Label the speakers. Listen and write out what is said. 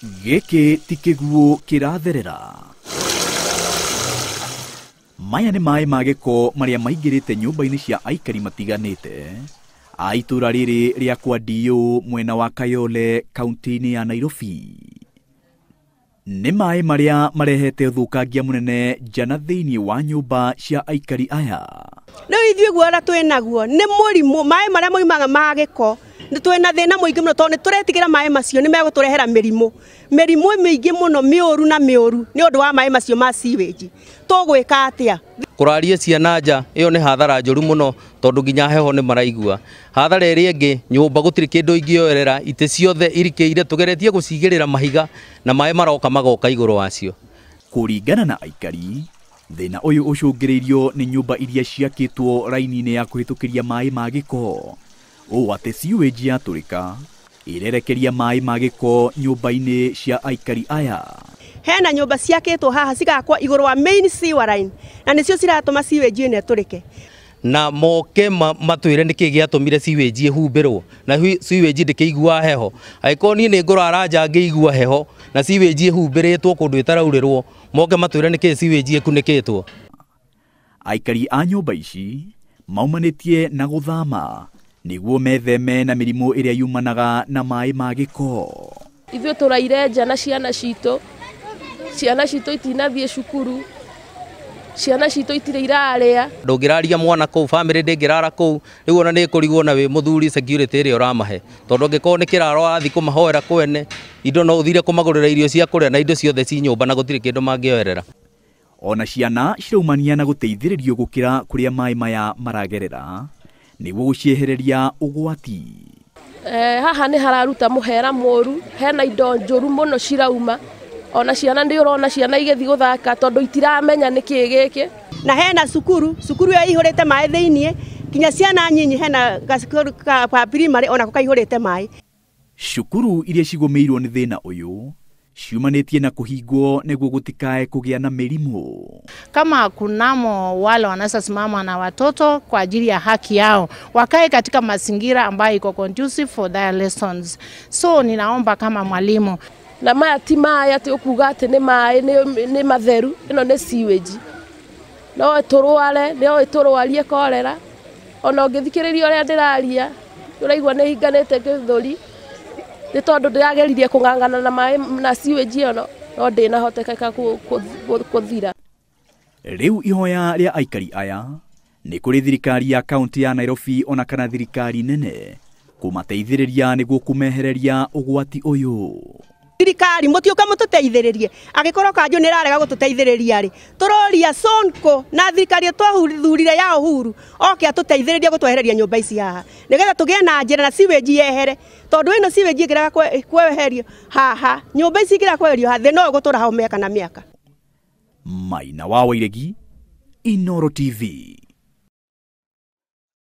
Speaker 1: Gĩkĩ ti kĩguũ kĩratherera. Maya nĩ maĩ ma gĩko marĩa maingĩrĩte nyũmba-inĩ cia aikari matiganĩte a itũra rĩrĩ rĩa kwa Ndiũ mwena wa Kayole kaunti-inĩ ya Nairobi. Nĩ maĩ marĩa marehete ũthũkangia mũnene nja na thĩinĩ wa nyũmba cia aikari aya.
Speaker 2: Rĩu ithuĩ guoya twĩ naguo nĩ mũrimũ, maĩ marĩa moimaga ma gĩko nĩ twĩna thĩna mũingĩ mũno tondũ nĩ tũretigĩra maĩ macio nĩ megũtũrehera mĩrimũ, mĩrimũ mĩingĩ mũno mĩũru na mĩũru nĩ ũndũ wa maĩ macio ma sewage. Tũgwĩka atĩa?
Speaker 3: Kũraria ciana nja ĩyo nĩ hathara njũru mũno tondũ nginya heho nĩ maraigua. Hathara ĩrĩa ĩngĩ, nyũmba gũtirĩ kĩndũ ingĩoerera, itĩ ciothe irikĩire tũgeretie gũcigĩrĩra mahiga na maĩ maroka magoka igũrũ wacio.
Speaker 1: Kũringana na aikari, thĩna ũyũ ũcũngĩrĩirio nĩ nyũmba iria ciakĩtwo raini-inĩ ya kũhĩtũkĩria maĩ ma gĩko, ũũ atĩ sewage yatũrĩka ĩrerekeria maĩ ma gĩko nyũmba-inĩ cia aikari aya.
Speaker 2: Hena nyũmba ciakĩtwo haha cigakwo igũrũ wa main sewer line na nĩcio ciratũma sewage ĩno ĩtũrĩke.
Speaker 3: Na moke matwĩre nĩkĩ gĩatũmire sewage ĩhumbĩrwo na sewage ndĩkĩiguaga heho. Angĩkorwo niĩ nĩ ngũrara nja ngĩigua heho na sewage ĩhumbĩrĩtwo kũndũ ĩtaraurĩrwo, moke matwĩre nĩkĩ sewage ĩkunĩkĩtwo.
Speaker 1: Aikari a nyũmba ici maumanĩtie na gũthama nĩguo metheme na mĩrimũ ĩrĩa yumanaga na maĩ ma gĩko.
Speaker 4: Ithuĩ tũraire nja na ciana citũ, ciana citũ itinathiĩ cukuru, ciana citũ itirĩ irarĩa.
Speaker 3: Ndũngĩraria mwana kũu, bamĩrĩ ndĩngĩrara kũu, rĩu ona nĩ ĩkũrigwo na wĩ mũthuri security ĩrĩa ũramahe, tondũ angĩkorwo nĩ kĩraro ũrathiĩ kũmahoera kwene, indo no ũthire kũmagũrĩra irio cia kũrĩa na indo ciothe ci nyũmba na gũtirĩ kĩndũ mangĩoerera.
Speaker 1: Ona ciana ciraumania na gũteithĩrĩrio gũkĩra kũrĩa maĩ maya maragerera nĩguo gũciehereria ũgwati.
Speaker 4: Haha nĩ hararuta mũhera mũru, hena indo njũru mũno cirauma. Ona ciana nĩ ũrona ciana igĩthiĩ gũthaka tondũ itiramenya nĩkĩ gĩkĩ.
Speaker 2: Na hena cukuru, cukuru ĩyo ĩihũrĩte maĩ thĩiniĩ, nginya ciana nyinyi hena gacukuru ka primary onako kaihũrĩte maĩ.
Speaker 1: Cukuru iria cigũmĩirwo nĩ thĩna ũyũ ciumanĩtie na kũhingwo nĩguo gũtikae kũgĩa na mĩrimũ.
Speaker 5: Kama kunamo wale wanaweza simama na watoto kwa ajili ya haki yao, wakae katika mazingira ambayo iko conducive for their lessons. So ninaomba kama mwalimu.
Speaker 4: Na maya ti maĩ atĩ ũkuga atĩ nĩ maĩ nĩ matheru, ĩno nĩ sewage. No ĩtũrware, no ĩtũrwarie korera. Ona ũngĩthikĩrĩria ũrĩa ndĩraria, ũraigua nĩ hinganĩte gĩthũri, nĩ tondũ ndĩrageririe kũng'ang'ana na maĩ na sewage ĩyo, no ndĩnahotekeka kũthira.
Speaker 1: Rĩu ihoya rĩa aikari aya nĩ kũrĩ thirikari ya kaunti ya Nairobi ona kana thirikari nene kũmateithĩrĩria nĩguo kũmehereria ũgwati ũyũ.
Speaker 2: Thirikari mũtiũke mũtũteithĩrĩrie, angĩkorwo kanjũ nĩ ĩrarega gũtũteithĩrĩria rĩ, tũroria Sonko na thirikari twathurire ya Uhuru oke atũteithĩrĩrie gũtwehereria nyũmba ici haha nĩgetha tũgĩe na njĩra na sewage yehere, tondũ ĩno sewage ĩngĩrega kweherio haha, nyũmba ici ingĩrega kweherio haha, thĩna ũyũ ũgũtũra hau mĩaka na mĩaka.
Speaker 1: Maina wa Wairegi, Inooro TV.